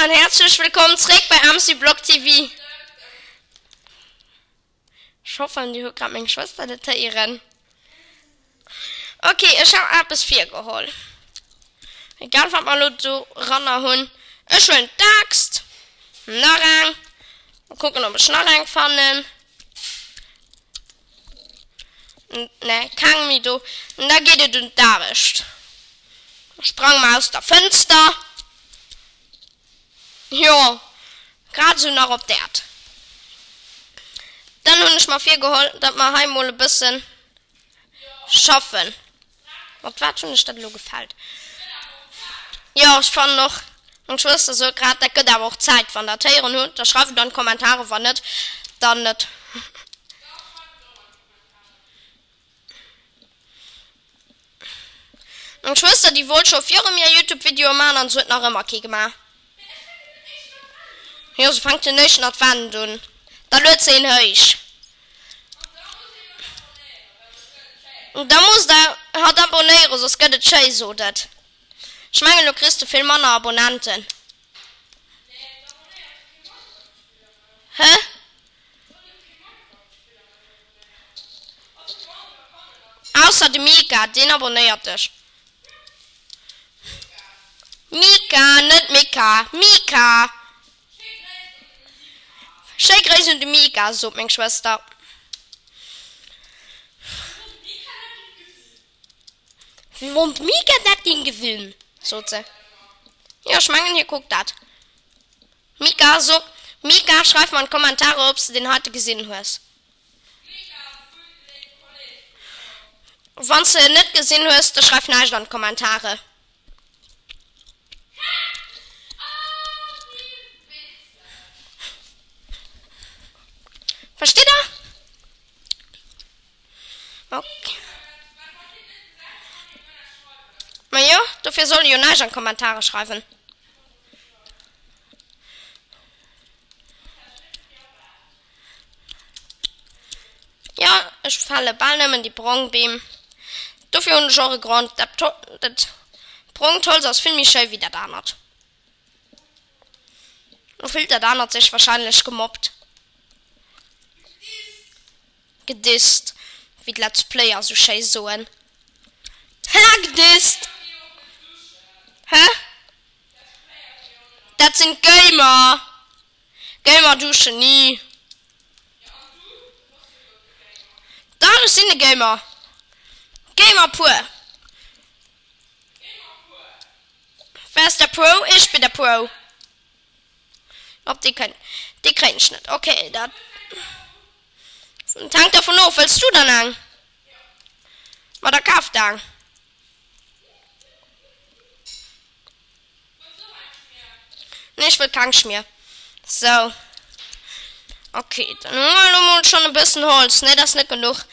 an häerzlech wëllkomm zréck bei MC Blog TV. Ech hoffen dir hutt grad meng Schwëster net héieren. Ok, ech hat mer eppes virgeholl. Egal wat mer elo do ranner hunn. Ech huelen d'Axt. Nach eng. Mol kucken ob ech nach eng fannen. Ne, keng méi do. An da geet et un d'Aarbecht. Sprang mer aus der Fënster. Jo, grad esou nach op d'Äerd. Dann hunn ech mer virgeholl, datt mer hei mol e bëssen schaffen. Mat wat hunn ech dat elo gefällt? Jo, ech fannen och. Meng Schwëster sot grad, dat gëtt awer och Zäit. Wann der et héieren hutt, da schreift et an d'Kommentaren, wann net, dann net. Meng Schwëster déi wollt scho viru mir Youtube Videoe man an se huet nach ëmmer kee gemaach. Jo se fänkt den éischten Advent un, da luet se een héich. Da muss der hatt abonéieren, soss gëtt et schéi, sot et. Ech mengen lo kriss de vill manner Abonnenten. Hä? Ausser de Mika, deen abonnéiert dech. Mika, net Mika, Mika! Schéi Gréiss un de Mika, sot meng Schwëster. Wéi wann d'Mika dat géing gesinn, sot se. Jo, ech mengen, hie kuckt dat. Mika, so, Mika, schreif mer an d'Kommentare ob s de deen heite gesinn hues. Wann s de en net gesinn hues, da schreif näischt an d'Kommentare. Versteet der? Ok. Majo, dofir soll e jo näischt an d'Kommentare schreiwen. Ja, ech fälle bal nëmmen déi brong Beem. Dofir hunn ech och e Grond. Dat, dat brongt Holz ass vill méi schéi wéi dat anert. Lo fillt dat anert sech wahrscheinlech gemobbt. Gedisst, wéi d'Let's Player sou schéi soen. Ha, gedisst! Hä? Dat sinn d'Gamer! Gamer duschen ni. Dach, ech sinn e Gamer. Gamer pur. Wer ist der Pro? Ich bin der Pro. Op déi kënn, déi kréien ech net. Okay, dat hänkt dervun of. Wëlls du dann eng? Ma da kaf der eng. Nee, ech wëll keng Schmier. Sou. Okay, dann hu mer elo mol schonn e bëssen Holz. Nee, dat ass net genuch.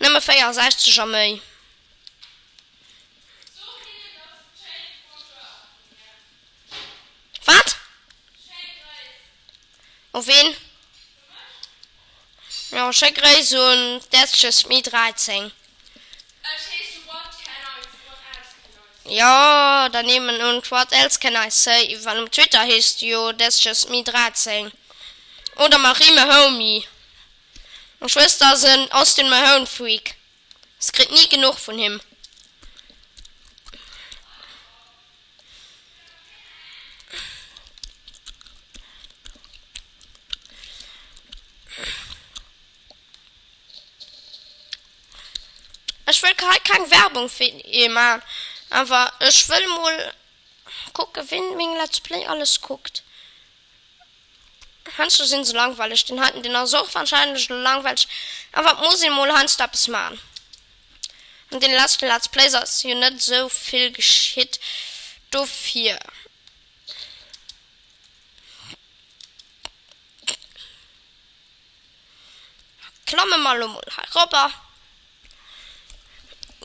Nëmme 64 a méi. Wat? U ween? Jo, schéi Gréiss un That's Just Me 13. Jo, da nemen un What Else Can I Say, well um Twitter heescht de jo That's Just Me 13. Oder Marie Mahomey. Meng Schwëster ass en Austin Mahone Freak. Se kritt ni genuch vun him. Ech wëll hei keng Werbung fir ee man, awer ech wëll mol kucke ween meng Let's Play alles kuckt. Heiansdo sinn se langweileg, deen heiten deen ass och wahrscheinlech elo langweileg, awer et muss een mol heiansdo eppes man. An deene leschten Let's Plays ass jo net esou vill geschitt, dofir. Klamme mer elo mol hei robber.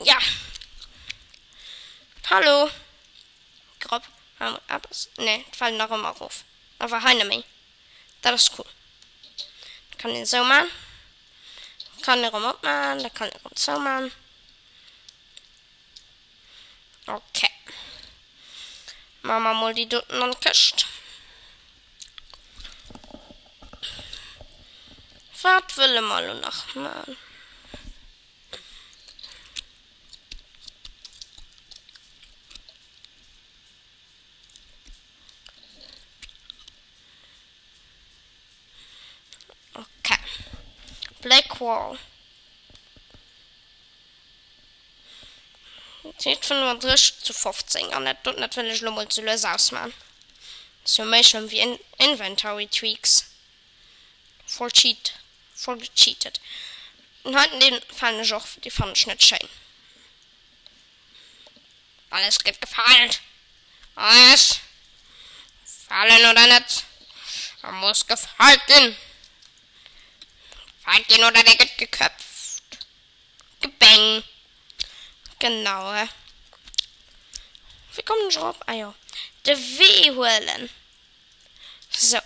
Ja. Hallo. Grob. Eppes. Nee, et fällt nach ëmmer erof. Awer hei net méi. Dat ass cool. Dat kann een esou man. Kann een erëm opman, dat kann een erëm zouman. Ok. Maache mer mol déi doten an d'Këscht. Wat wëlle mer elo nach man? Okay. Black Wall. Et heescht 35 zu 15 an dat dot dat wëll ech elo mol ze lues ausman. Ass jo méi schlëmm wéi Inventory Tweaks. Voll cheat, voll gecheatet. Den heiten deen falen ech och, dee fannen ech net schéin. Alles gëtt gefaalt. Alles! Falen oder net, e muss gefaalt ginn. Gefaalt ginn oder der gëtt geköpft. Gebeng. Genau. Wéi kommen ech erop? Ah jo, de Wee huelen. Sou.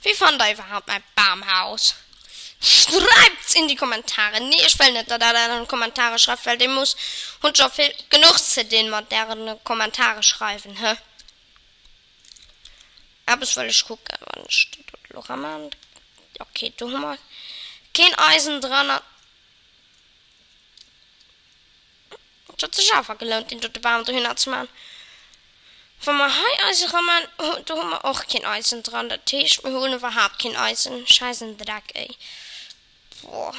Wéi fannt der iwwerhaapt mäi Bamhaus? Schreibt's in die Kommentare! Nee, ech wëll net, datt der dat an d'Kommentare schreift, well dir muss hutt scho vill genuch ze dinn mat ären Kommentare schreiwen, hë? Eppes wëll ech kucken, wann ech dat do elo raman. Ok, do hu mer keen Eisen dran. Et huet sech awer gelount deen dote Bam dohinner ze man. Wa mer hei Eise raman, do hu mer och keen Eisen dran. Dat heescht mir hunn iwwerhaapt keen Eisen. Schäiss en Dreck ey. Boah.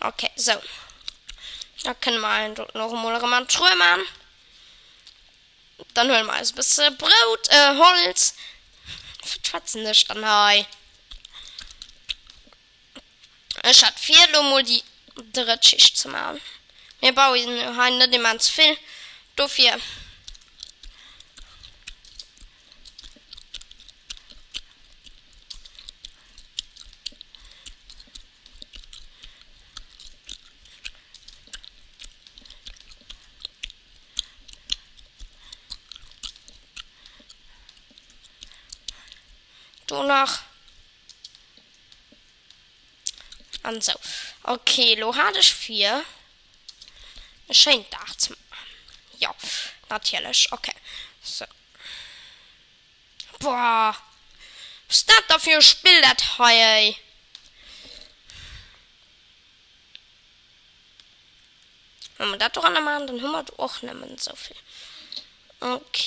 Ok, sou. Da kënne mer en doten och emol erëm an d'Truhe man. Dann huele mer eis e bësse Brout, äh, Holz. Wat schwätzen ech dann hei? Ech hat vir, elo mol déi drëtt Schicht ze maachen. Mir bauen jo hei net immens vill, dofir. Do nach. An sou. Ok, lo hat ech vir, e schéint Daach ze maachen. Jo, natierlech. Ok, sou. Boah, was ass dat da fir e Spill, dat hei, ey? Wa mer dat doranner maachen, dann hu mer do och nëmmen esou vill. Ok,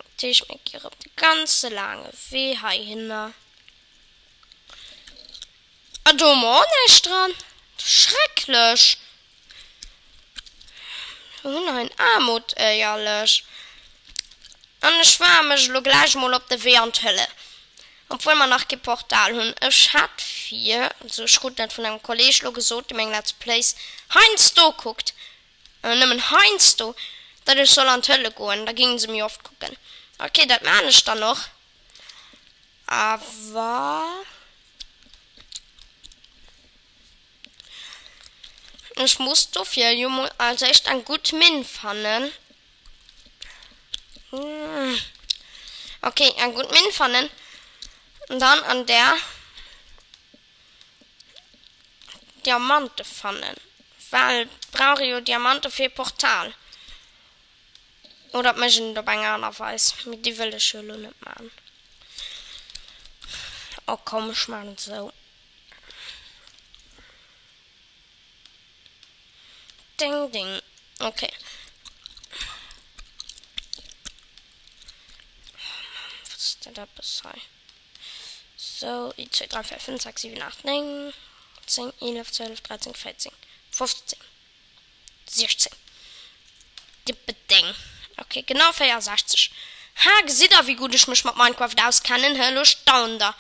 dat heescht, mir gi erëm de ganze laange Wee heihinner. A do hu mer och näischt dran. Schrecklech! Mir hunn hei en Aarmut, éierlech. An ech maache mech elo gläich emol op de Wee an d'Hölle. Obwuel mer nach kee Portal hunn. Ech hat vir, also ech krut dat vun engem Kolleg lo gesot, dee meng Let's Plays heiansdo kuckt, nëmmen heiansdo, datt ech soll an d'Hölle goen, da géinge se méi oft kucken. Ok, dat maan ech dann och. Awer ech muss dofir jo mol als éischt eng gutt Minn fannen. Ok, eng gutt Minn fannen. An dann an där Diamante fannen. Well et brauch ee jo Diamante fir e Portal. Oder et mécht een et op eng aner Weis. Mee déi wëll ech jo elo net maachen. Oh komm, ech maachen et esou. Ding ding. Okay. Oh Mann, was ist denn da bis hei? So, 1, 2, 3, 4, 5, 6, 7, 8, 9, 10, 11, 12, 13, 14, 15, 16. Dippedeng. Okay, genau 64. Ha, gesitt der, wéi gutt ech mech mat Minecraft auskennen, hë? Lo staunt der.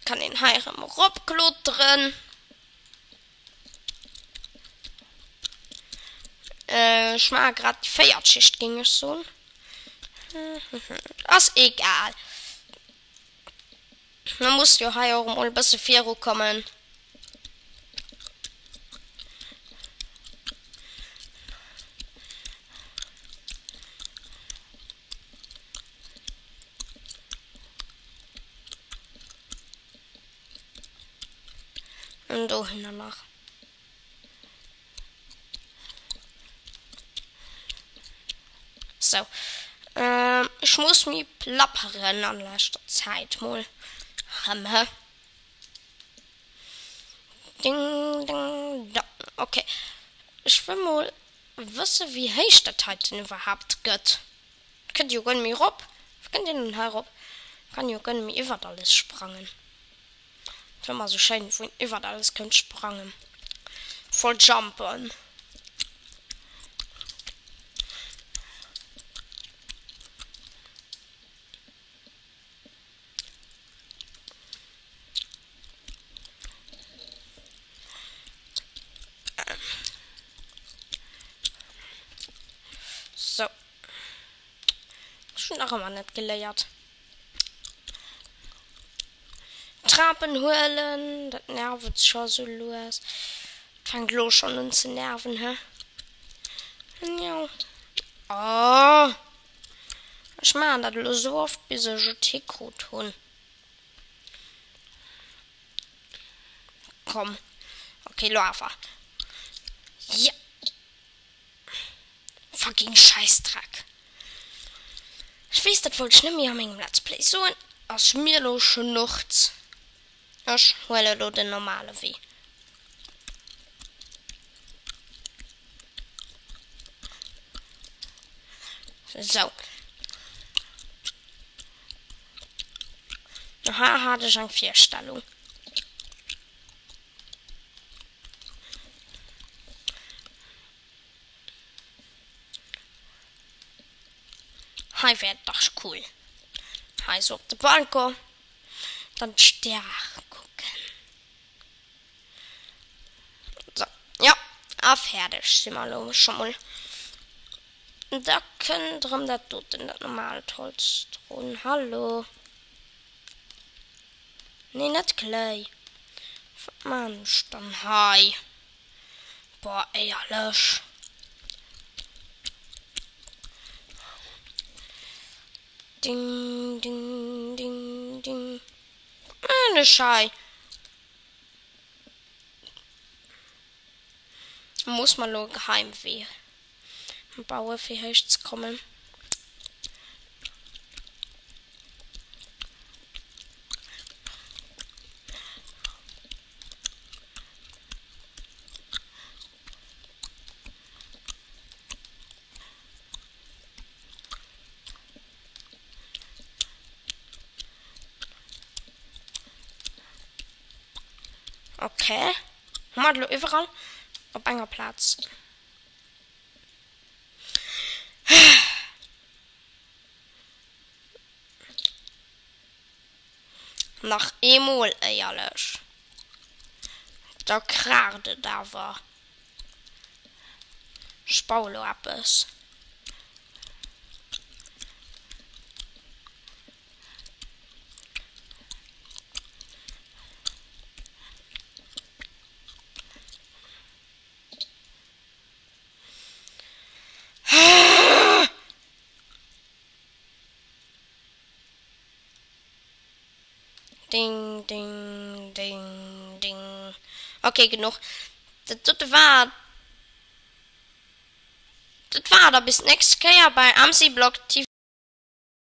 Kann een hei erëm eropkloteren. Ech maache grad déi véiert Schicht, géing ech soen. Ass egal. Man muss jo hei och emol e bësse virukommen. An dohinner nach. Sou. Ech muss méi plapperen an leschter Zäit mol rëm, he? Ding ding dong. Ok. Ech wëll mol wësse wéi héich dat heiten iwwerhaapt gëtt. Et kënnt jo guer net méi rop. Wéi kënnt een denn hei rop? Kann jo guer net méi iwwert alles sprangen. Et wär mol sou schéin, wou een iwwert alles kënnt sprangen. Voll jumpen. Sou. Ech hunn nach ëmmer net geléiert. Trapen huelen, dat nervt scho sou lues. Et fänkt elo schonn un ze nerven, he? Njau. Oh! Ech maachen dat elo sou oft, bis ech et hikrut hunn. Komm. Ok, elo awer. Ja! Fucking Schäissdreck. Ech weess, dat wollt ech net méi a mengem Let's Play soen. Ass mir elo schnurz. Ech huele elo den normale Wee. Sou. Aha, hat ech eng Virstellung. Hei wär et dach cool. Hei sou op de Balcon. Dann d'Stäre kucken. So, ja, a fäerdeg si mer elo scho mol. Da kënnt erëm dat doten, dat normalt Holz drun. Hallo? Nee, net Kléi. Wat maan ech dann hei? Boah, éierlech. Ding, ding, ding, ding. Wat maan ech hei? Muss mer lo e Geheimwee baue fir héich ze kommen. Okay. Hu mer et elo iwwerall op enger Plaz? Nach eemol éierlech, da kraacht et awer. Ech baue lo eppes. Ding, ding, ding, ding. Ok, genuch. Dat dote war dat war da bis d'nächst Kéier bei MC Blog TV.